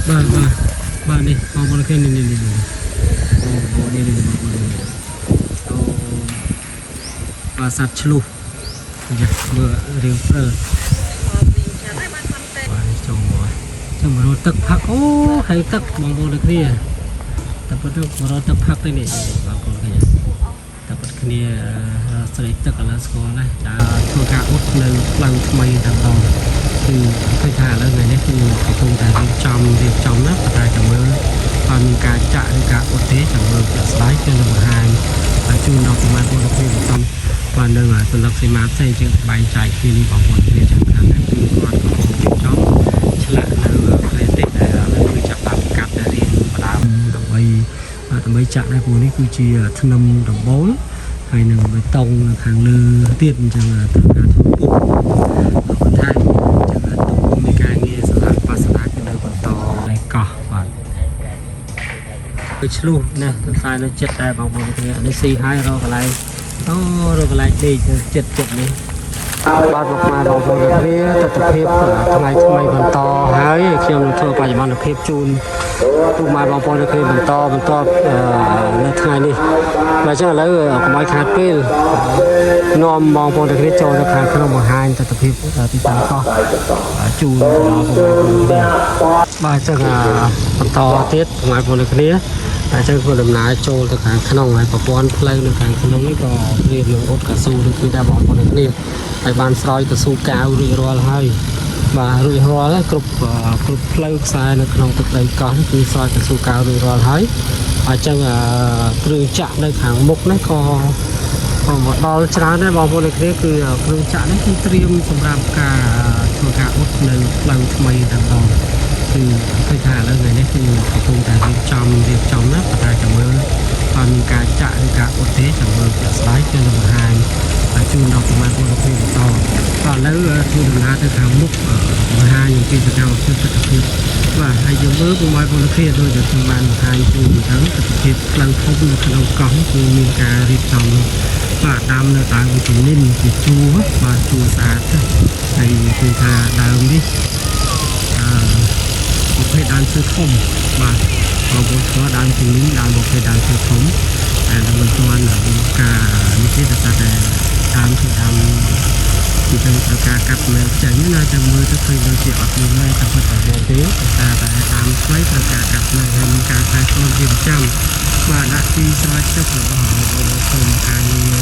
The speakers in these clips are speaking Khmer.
បាទបាទបាទនេះបងប្អូនឃើញនេះនេះនេះអូអូនេះនេះបងប្អូនអូបាទសត្វឆ្លុះយ៉ាមើលរៀងព្រិលបាទនេះចូលមកចាំមករត់ទឹកផឹកអូហើយទឹកបងប្អូនដូចគ្នាតែប៉ុន្តែមករត់ទឹកផឹកទៅនេះបងប្អូនឃើញតែប៉ុតគ្នាស្រីទឹកឥឡូវស្គាល់ណាស់ចាធ្វើការអ៊ុតនៅផ្លូវថ្មីតែម្ដងគឺឃើញថាឥឡូវថ្ងៃនេះគឺកំពុងតែរៀបចំរៀបចំណាប៉ុន្តែចាំមើលអត់មានការចាក់ឬការអ៊ុតទេចាំមើលជាក់ស្ដែងគឺនឹងបង្ហាញជូនដល់ប្រមាណពលរដ្ឋបន្តបាទនៅសន្លឹកសីមាផ្សេងជាងបែងចែកគ្នានេះបងប្អូនគ្នាចឹងខាងនេះគឺគាត់កំពុងរៀបចំឆ្លាក់នៅផ្លែទេសដែលឥឡូវគឺចាប់តាមកាត់តែរៀងបដើមដើម្បីដើម្បីចាក់ដែរព្រោះនេះគឺជាធ្នឹមដំបូលហើយនឹងបេតុងនៅខាងលើទៀតអញ្ចឹងត្រូវការធ្វើពុកបន្ថែមអញ្ចឹងទំហំនៃការងារស្ថាបស្នាគឺនៅបន្តឯកោះបាទគឺឆ្លុះណាខ្សែនៅចិត្តដែរបងប្អូនគ្នានេះស៊ីហើយរកកន្លែងអូរកកន្លែងដេកនៅចិត្តចិត្តនេះបាទមកម៉ែបងប្អូនគ្នាទស្សនភាពថ្ងៃថ្មីបន្តហើយខ្ញុំនឹងធ្វើបច្ចុប្បន្នភាពជូនពុកម៉ែបងប្អូនគ្នាបន្តបន្តនៅថ្ងៃនេះបាទអញ្ចឹងឥឡូវកុំឲ្យខាតពេលនាំបងប្អូនគ្នាចូលទៅខាងក្នុងបង្ហាញទស្សនភាពទីតាំងកោះជូនដល់ពុកម៉ែបងប្អូនគ្នាបាទអញ្ចឹងបន្តទៀតពុកម៉ែបងប្អូនគ្នាតែអញ្ចឹងធ្វើដំណើរចូលទៅខាងក្នុងហើយប្រព័ន្ធផ្លូវនៅខាងក្នុងនេះក៏ព្រៀបនឹងអ៊ុតកៅស៊ូដូចគ្នាដែរបងប្អូនគ្នាហើយបានស្រោយកៅស៊ូកាវរួចរាល់ហើយបាទរួចរាល់ហើយគ្រប់គ្រប់ផ្លូវខ្សែនៅក្នុងទឹកដីកោះនេះគឺស្រោយកៅស៊ូកាវរួចរាល់ហើយអញ្ចឹងគ្រឿងចាក់នៅខាងមុខនេះក៏ក៏មកដល់ច្រើនដែរបងប្អូនគ្នាគឺគ្រឿងចាក់នេះគឺត្រៀមសម្រាប់ការធ្វើការអ៊ុតនៅផ្លូវថ្មីតែម្ដងគឺឃើញថាឥឡូវថ្ងៃនេះគឺកំពុងតែរៀបចំរៀបចំណាប៉ុន្តែចាំមើលអត់មានការចាក់ឬការអ៊ុតទេចាំមើលជាក់ស្ដែងគឺនឹងបង្ហាញជូនដល់ប្រមាណពលរដ្ឋបន្តបាទឥឡូវធ្វើដំណើរទៅខាងមុខបង្ហាញអំពីសកម្មភាពទស្សនភាពបាទហើយយើងមើលពុកម៉ែពលរដ្ឋដូចដែលខ្ញុំបានបង្ហាញជូនអញ្ចឹងទស្សនភាពផ្លូវធំនៅក្នុងកោះនេះគឺមានការរៀបចំបាទដាំនៅដើមវីតាមីនជាជួរបាទជួរស្អាតហើយឃើញថាដើមនេះអឺប្រភេទដើមឈើធំបាទបងប្អូនស្គាល់ដើមជំនាញដើមប្រភេទដើមឈើធំតែមិនទាន់មានការនេះទេតែតែដើមឈើដើមពីទៅត្រូវការកាត់មែលចេញណាចាំមើលទៅឃើញដូចជាអត់មានមែលតែពិតអត់មែនទេតែតែតាមខ្លីត្រូវការកាត់មែលហើយមានការថែទាំជាប្រចាំបាទដាក់ទីស្រោចទឹករបស់របស់ក្រុមការងារ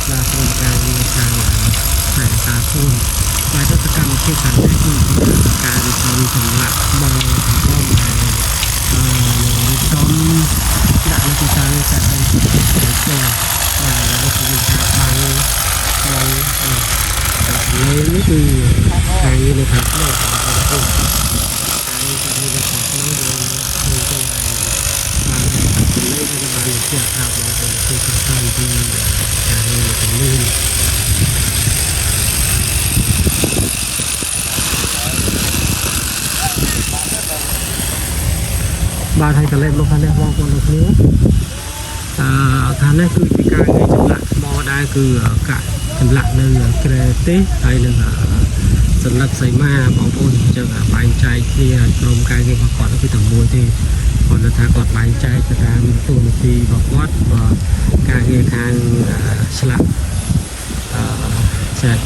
បាទក្រុមការងារខាងថែរក្សាសួនបាទទៅសកម្មភាពខាងនេះគឺជាការរៀបចំចម្លាក់ថ្មកំពុងដែលរៀបចំដាក់នៅទីតាំងតែដីចូលបាទឥឡូវនេះគឺមានការបាំងបាំងលេងនេះគឺការងារនៅខាងក្នុងបងប្អូនការងារការងារនៅខាងក្នុងយើងឃើញទៅបានលេងគឺបានជាប្រាប់បងប្អូនគឺតាមពីការងារនៅទីនេះបាទហើយកលេចមកខាងនេះបងប្អូនទាំងគ្នាអឺខាងនេះគឺជាការងារចម្លាក់ថ្មដែរគឺកាក់ចម្លាក់នៅក្រែទេសហើយនឹងសន្លឹកសីមាបងប្អូនអញ្ចឹងបែងចែកគ្នាក្រុមការងាររបស់គាត់គឺតែមួយទេគាត់ថាគាត់បែងចែកទៅតាមតួនាទីរបស់គាត់បាទការងារខាងឆ្លាក់អឺចែក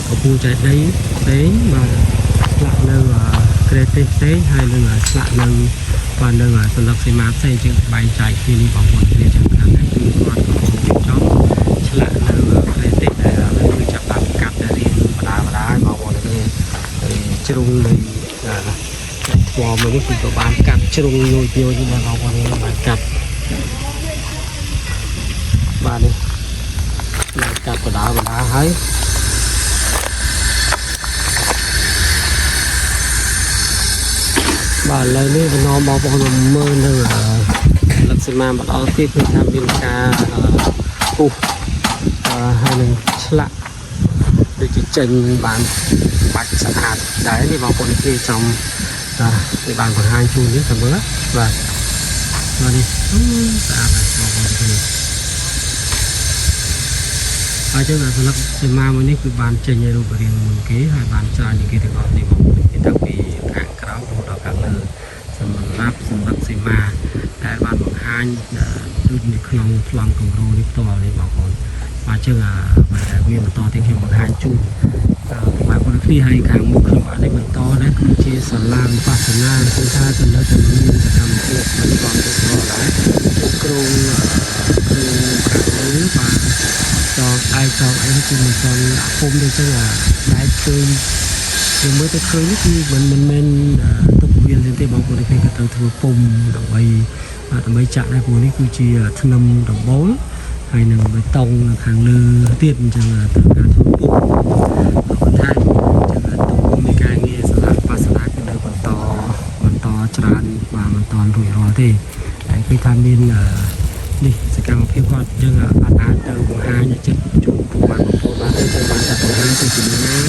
កំពូលចែកដីផ្សេងបាទឆ្លាក់នៅក្រែទេសផ្សេងហើយនឹងឆ្លាក់នៅបាទនៅសន្លឹកសីមាផ្សេងជាងបែងចែកគ្នានេះបងប្អូនគ្នាចឹងខាងនេះគឺគាត់កំពុងរៀបចំឆ្លាក់នៅក្រែទេសដែលឥឡូវគឺចាប់តាមកាត់តែរៀងបដាបដាឲ្យបងប្អូនគ្នាហើយជ្រុងនៃថ្មមួយនេះគឺក៏បានកាត់ជ្រុងញយញយនេះដែរបងប្អូនគ្នាបានកាត់បាទនេះបានកាត់បដាបដាហើយបាទឥឡូវនេះបណ្ដបងប្អូនមើលនៅលក្ខសីមាមកដល់ទៀតគឺថាមានការពុះហើយនឹងឆ្លាក់ដូចជាចេញបានបាច់ស្អាតដែរនេះបងប្អូនគ្នាចំនេះបានបង្ហាញជូននេះចាំមើលបាទបាទនេះស្អាតហើយបងប្អូនគ្នាហើយចឹងអាសន្លឹកសីមាមួយនេះគឺបានចេញរូបរាងមុនគេហើយបានច្រើនជាងគេទាំងអស់នេះបងប្អូនគេតាំងពីខាងក្រោមរហូតដល់ខាងលើ សម្រាប់សម្រាប់សីមាដែលបានបង្ហាញដូចនៅក្នុងប្លង់គំរូនេះផ្ទាល់នេះបងប្អូនបាទចឹងបាទមានបន្តទៀតខ្ញុំបង្ហាញជូនបងប្អូនគ្នាហើយខាងមុខខ្ញុំបាទនេះបន្តដែរគឺជាសាលាវិបស្សនាគឺថាទៅនៅតែមានសកម្មភាពមិនបងប្អូនដែរគ្រូគ្រូខាងលើបាទចងដៃចងអីគឺមិនទាន់ដាក់ពុំទេចឹងដែកឃើញយើងមើលទៅឃើញនេះគឺមិនមែនទុកវាលទេបងប្អូនគ្នាក៏ត្រូវធ្វើពុំដើម្បីដើម្បីចាក់ដែរព្រោះនេះគឺជាធ្នឹមដំបូលហើយនឹងបេតុងនៅខាងលើទៀតអញ្ចឹងត្រូវការធ្វើពុំបន្ថែមអញ្ចឹងទំហំនៃការងារសាលាវិបស្សនាគឺនៅបន្តបន្តច្រើនបាទមិនតាន់រួចរាល់ទេហើយគឺថាមាននេះសកម្មភាពគាត់យើងអត់អាចទៅបង្ហាញឲ្យចិត្តជួបពុកម៉ែបងប្អូនបានទេតែបានតែបង្ហាញទៅជំនាញ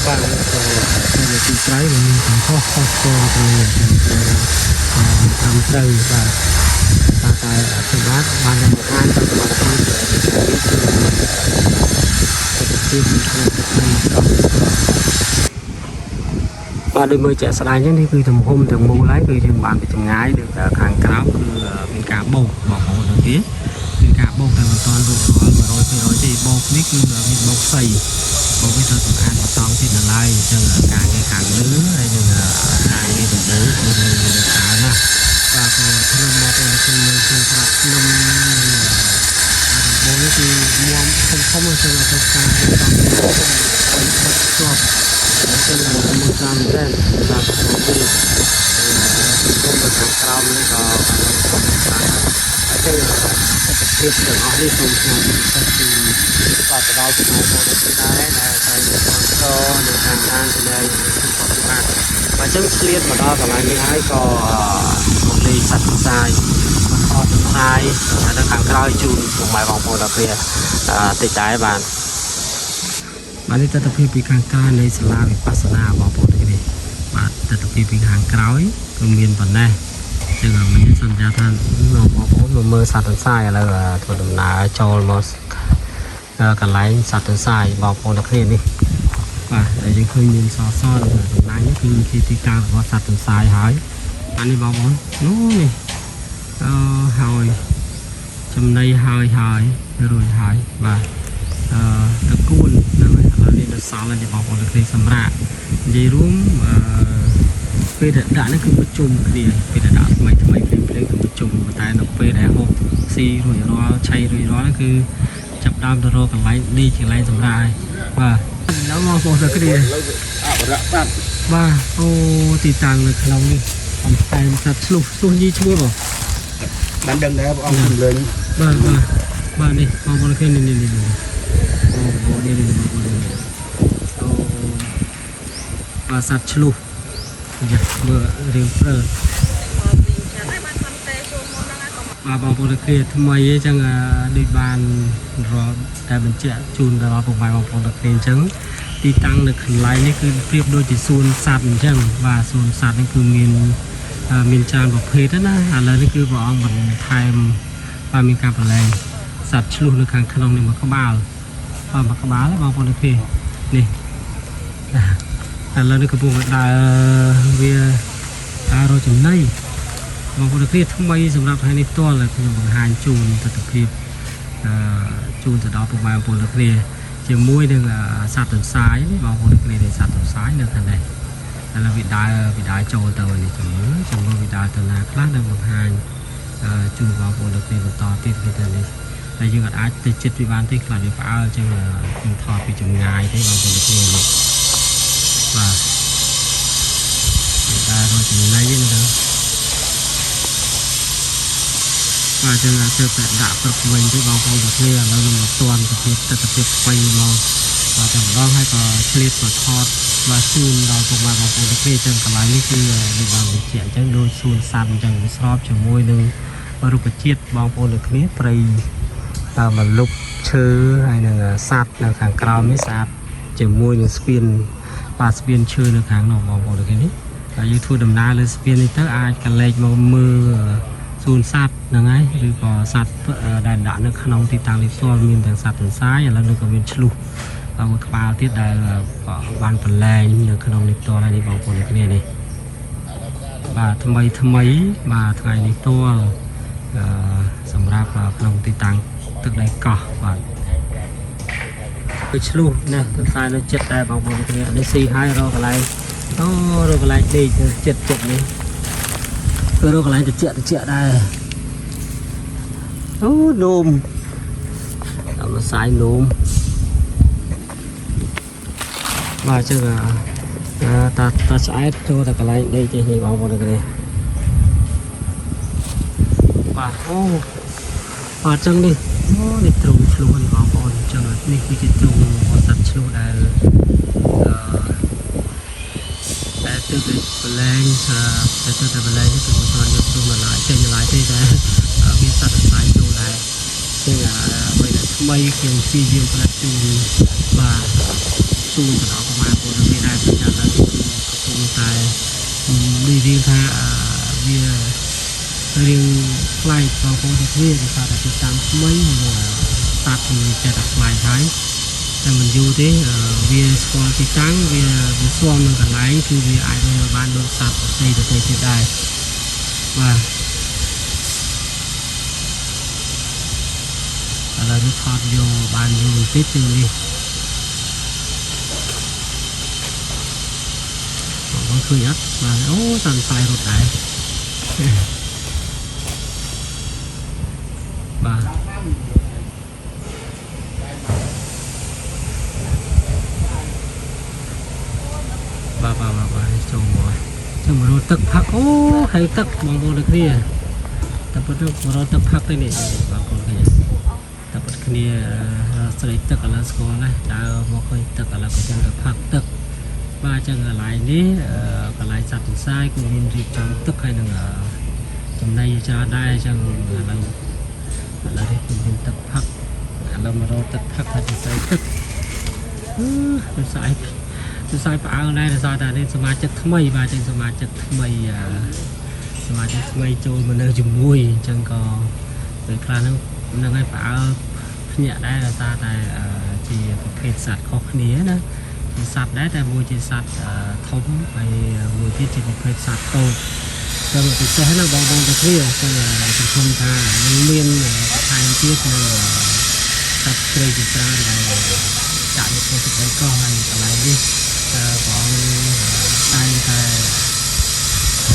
បាទក៏ទៅទីត្រៃมันមានកំហុសខុសឆ្គងត្រង់នេះត្រឹមត្រូវបាទតែតែខ្ញុំបាទបានតែបង្ហាញទៅសមត្ថភាពនៃការងារគឺទិដ្ឋភាពក្នុងទឹកដីកោះបាទដូចមើលជាក់ស្ដែងនេះគឺទំហំទាំងមូលហើយគឺយើងបានពីចម្ងាយដូចខាងក្រោមគឺមានការបោកបងប្អូនដូចនេះមានការបោកតែមិនទាន់រួចរាល់100%ទេបោកនេះគឺមានបោកសីបោកនេះត្រូវសម្អាតបន្តទៀតនៅឡើយអញ្ចឹងការងារខាងលើហើយនឹងការងារដំបូលគឺនៅច្រើនណាស់បាទក៏ធ្នឹមមកទៅខ្ញុំមើលឃើញប្រាប់ធ្នឹមនឹងដំបូលនេះគឺមាំធំធំអញ្ចឹងទៅការរៀបចំបិទជាប់អញ្ចឹងមើលតាមតែតាមទៅគុំទៅខាងក្រោមនេះក៏បានច្រើនអញ្ចឹងទិដ្ឋភាពទាំងអស់នេះសូមខ្ញុំពិសេសជូនបាទទៅដល់បងប្អូនទាំងដែរដែលតែគ្រប់គ្រងនៅតាមដាន channel របស់ខ្ញុំបាទបាទអញ្ចឹងឆ្លៀតមកដល់កន្លែងនេះហើយក៏មកលេងសត្វទន្សាយមកថតទន្សាយនៅខាងក្រោយជូនពុកម៉ែបងប្អូនដល់គ្នាតិចដែរបាទបាទនេះទស្សនវិជ្ជាពីខាងក្រៅនៃសាលាវិបស្សនាបងប្អូនទាំងនេះបាទទស្សនវិជ្ជាពីខាងក្រោយគឺមានប៉ុណ្ណេះចឹងមានសន្យាថាបងប្អូនមកមើលសត្វទន្សាយឥឡូវធ្វើដំណើរចូលមកកន្លែងសត្វទន្សាយបងប្អូនទាំងគ្នានេះបាទដែលយើងឃើញមានសសនៅតំណាញ់នេះគឺជាទីតាំងរបស់សត្វទន្សាយហើយអានេះបងប្អូននោះនេះអឺហើយចំណីហើយហើយរួចហើយបាទអឺតកួនហ្នឹងហើយឥឡូវនេះនៅសល់ហើយបងប្អូនទាំងគ្នាសម្រាប់និយាយរួមអឺពេលដែលដាក់នេះគឺប្រជុំគ្នាពេលដែលដាក់ថ្មីថ្មីភ្លាមភ្លាមគឺប្រជុំប៉ុន្តែនៅពេលដែលហូបស៊ីរួចរាល់ឆៃរួចរាល់គឺចាប់ដើមទៅរកកន្លែងដេកកន្លែងសម្រាប់ហើយបាទដល់បងប្អូនទាំងគ្នា ឥឡូវអបរៈបាត់ បាទអូទីតាំងនៅក្នុងនេះអំផែមសត្វឆ្លុះឆ្លុះយីឈ្មោះបង បានដឹងដែរព្រះអង្គសំលេង បាទបាទបាទនេះបងប្អូនឃើញនេះនេះនេះអូបងនេះនេះបងប្អូននេះអូបាទសត្វឆ្លុះយ៉ាមើលរៀងព្រើ មកវិញចឹងហើយបានធ្វើទេចូលមុនហ្នឹងក៏ បាទបងប្អូនគ្នាថ្មីអញ្ចឹងដូចបានរាល់តែបញ្ជាក់ជូនដល់ពុកម៉ែបងប្អូនគ្នាអញ្ចឹងទីតាំងនៅកន្លែងនេះគឺប្រៀបដូចជាសួនសត្វអញ្ចឹងបាទសួនសត្វនេះគឺមានមានច្រើនប្រភេទណាឥឡូវនេះគឺព្រះអង្គបន្ថែមបាទមានការប្រឡែងសត្វឆ្លុះនៅខាងក្នុងនេះមួយក្បាលបាទមួយក្បាលបងប្អូនគ្នានេះឥឡូវនេះកំពុងតែដើរវាដើររកចំណី បងប្អូនគ្នាថ្មីសម្រាប់ថ្ងៃនេះផ្ទាល់ខ្ញុំបង្ហាញជូនទស្សនវិជ្ជាអឺជូនទៅដល់ពុកម៉ែបងប្អូនគ្នាជាមួយនឹងសត្វទន្សាយនេះបងប្អូនគ្នានេះសត្វទន្សាយនៅខាងនេះឥឡូវវាដើរវាដើរចូលទៅនេះជំនឿជំនឿវាដើរទៅណាខ្លះនឹងបង្ហាញជូនបងប្អូនគ្នាបន្តទៀតគេទៅនេះតែយើងអាចទៅចិត្តវាបានទេខ្លាចវាផ្អើលអញ្ចឹងខ្ញុំថតពីចម្ងាយទេបងប្អូនគ្នានេះបាទវាដើររកចំណីហ្នឹងទៅ បាទចឹងទៅតែដាក់ព្រឹកវិញទេបងប្អូនទាំងគ្នាឥឡូវនឹងមកទាន់សភាពទស្សនវិជ្ជាថ្មីមកបាទតែម្ដងហើយក៏ឆ្លៀតមកថតបាទជូនដល់ពុកម៉ែបងប្អូនទាំងគ្នាចឹងកន្លែងនេះគឺដូចបានបញ្ជាក់អញ្ចឹងដូចសួនសត្វអញ្ចឹងវាស្របជាមួយនឹងរុក្ខជាតិបងប្អូនទាំងគ្នាព្រៃតាមមលុបឈើហើយនឹងសត្វនៅខាងក្រោមនេះស្អាតជាមួយនឹងស្ពានបាទស្ពានឈើនៅខាងនោះបងប្អូនទាំងគ្នានេះហើយយើងធ្វើដំណើរលើស្ពាននេះទៅអាចកលែកមកមើល សួនសត្វហ្នឹងហើយឬក៏សត្វដែលដាក់នៅក្នុងទីតាំងនេះផ្ទាល់មានទាំងសត្វទន្សាយឥឡូវនេះក៏មានឆ្លុះមួយក្បាលទៀតដែលបានប្រឡែងនៅក្នុងនេះផ្ទាល់ហើយនេះបងប្អូនគ្នានេះ បាទថ្មីថ្មីបាទថ្ងៃនេះផ្ទាល់អឺសម្រាប់ក្នុងទីតាំងទឹកដីកោះបាទគឺឆ្លុះណាទឹកខ្សែនៅចិត្តដែរបងប្អូនគ្នានេះស៊ីហើយរកកន្លែងអូរកកន្លែងដេកចិត្តចិត្តនេះគឺរកកន្លែងត្រជាក់ត្រជាក់ដែរអូនោមដល់មកសាយនោមបាទចឹងអាតាតាស្អែតចូលតែកន្លែងដេកទេនេះបងប្អូនគ្នាបាទអូបាទចឹងនេះអូនេះទ្រូងឆ្លួនបងប្អូនចឹងនេះគឺជាទ្រូងរបស់សត្វឆ្លួដែលអឺតែទើបតែបលែងតែទើបតែបលែងគឺមិនទាន់យកទ្រូងមកឡាយចេញឡាយទេតែមានសត្វផ្សាយចូលដែរចឹងអ្វីដែលថ្មីខ្ញុំព្យាយាមផលិតជូនបាទជូនទៅដល់ប្រមាណពលរដ្ឋដែរតែឥឡូវកំពុងតែនិយាយថាវារៀងប្លែកបងប្អូនទាំងគ្នាដោយសារតែទីតាំងថ្មីហើយសត្វវាចេះតែប្លែកហើយតែមិនយូរទេវាស្គាល់ទីតាំងវាវាស្គាល់នឹងកន្លែងគឺវាអាចនៅបានដូចសត្វដទៃដទៃទៀតដែរបាទឥឡូវនេះថតយកបានយូរបន្តិចជាងនេះបងប្អូនឃើញអត់បាទអូសន្សាយរត់ដែរបាទបាទបាទបាទបាទចូលមកចូលមករត់ទឹកផឹកអូហើយទឹកបងប្អូនដូចគ្នាតែប៉ុន្តែមករត់ទឹកផឹកទៅនេះបងប្អូនឃើញតែប៉ុន្តែគ្នាស្រីទឹកឥឡូវស្គាល់ណាស់ដើរមកឃើញទឹកឥឡូវក៏ចឹងទៅផឹកទឹកបាទអញ្ចឹងកន្លែងនេះកន្លែងសត្វទន្សាយគឺមានរៀបចំទឹកហើយនឹងចំណីច្រើនដែរអញ្ចឹងឥឡូវឥឡូវនេះគឺមានទឹកផឹកឥឡូវមករកទឹកផឹកហើយស្រីទឹកអឺទន្សាយទន្សាយផ្អើលដែរដោយសារតែនេះសមាជិកថ្មីបាទអញ្ចឹងសមាជិកថ្មីសមាជិកថ្មីចូលមកនៅជាមួយអញ្ចឹងក៏ពេលខ្លះហ្នឹងហ្នឹងហើយផ្អើលភ្ញាក់ដែរដោយសារតែជាប្រភេទសត្វខុសគ្នាណាជាសត្វដែរតែមួយជាសត្វធំហើយមួយទៀតជាប្រភេទសត្វតូចចឹងពិសេសណាបងប្អូនទាំងគ្នាចឹងសង្ឃឹមថានឹងមានបន្ថែមទៀតនៅសត្វព្រៃជាច្រើនដែលចាក់នៅក្នុងទឹកដីកោះហើយកន្លែងនេះព្រះអង្គតែងតែ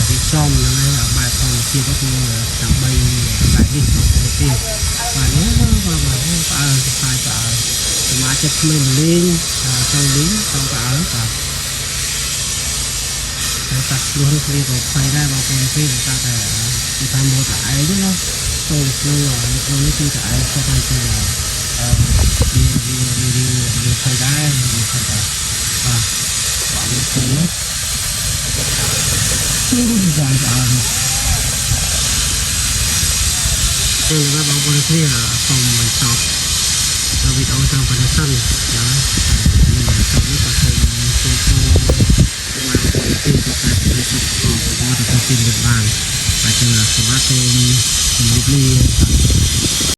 រៀបចំហ្នឹងហើយបែបធម្មជាតិគឺដើម្បីបែបនេះបងប្អូនទេបាទនេះបាទបាទផ្អើលផ្សាយផ្អើលសមាជិកថ្មីមកលេងចង់លេងចង់ផ្អើលបាទតែតាត់ឆ្លោះនេះគ្នាក៏ភ័យដែរបងប្អូនទេដោយសារតែគឺថាមកតែឯងណាចូលក្នុងនៅក្នុងនេះគឺតែឯងគាត់តែទៅអឺវាវាវាវាភ័យដែរវាភ័យដែរបាទបាទនេះគឺគឺજાયផ្អើលទេបងប្អូនគ្នាសូមបញ្ចប់វីដេអូត្រឹមប៉ុណ្ណេះសិនណាមានចប់នេះក៏សូមជូនពរមកទីទៅតែពីសុខភាពទៅទីបានបាទចឹងសម្រាប់សូមជម្រាបលា។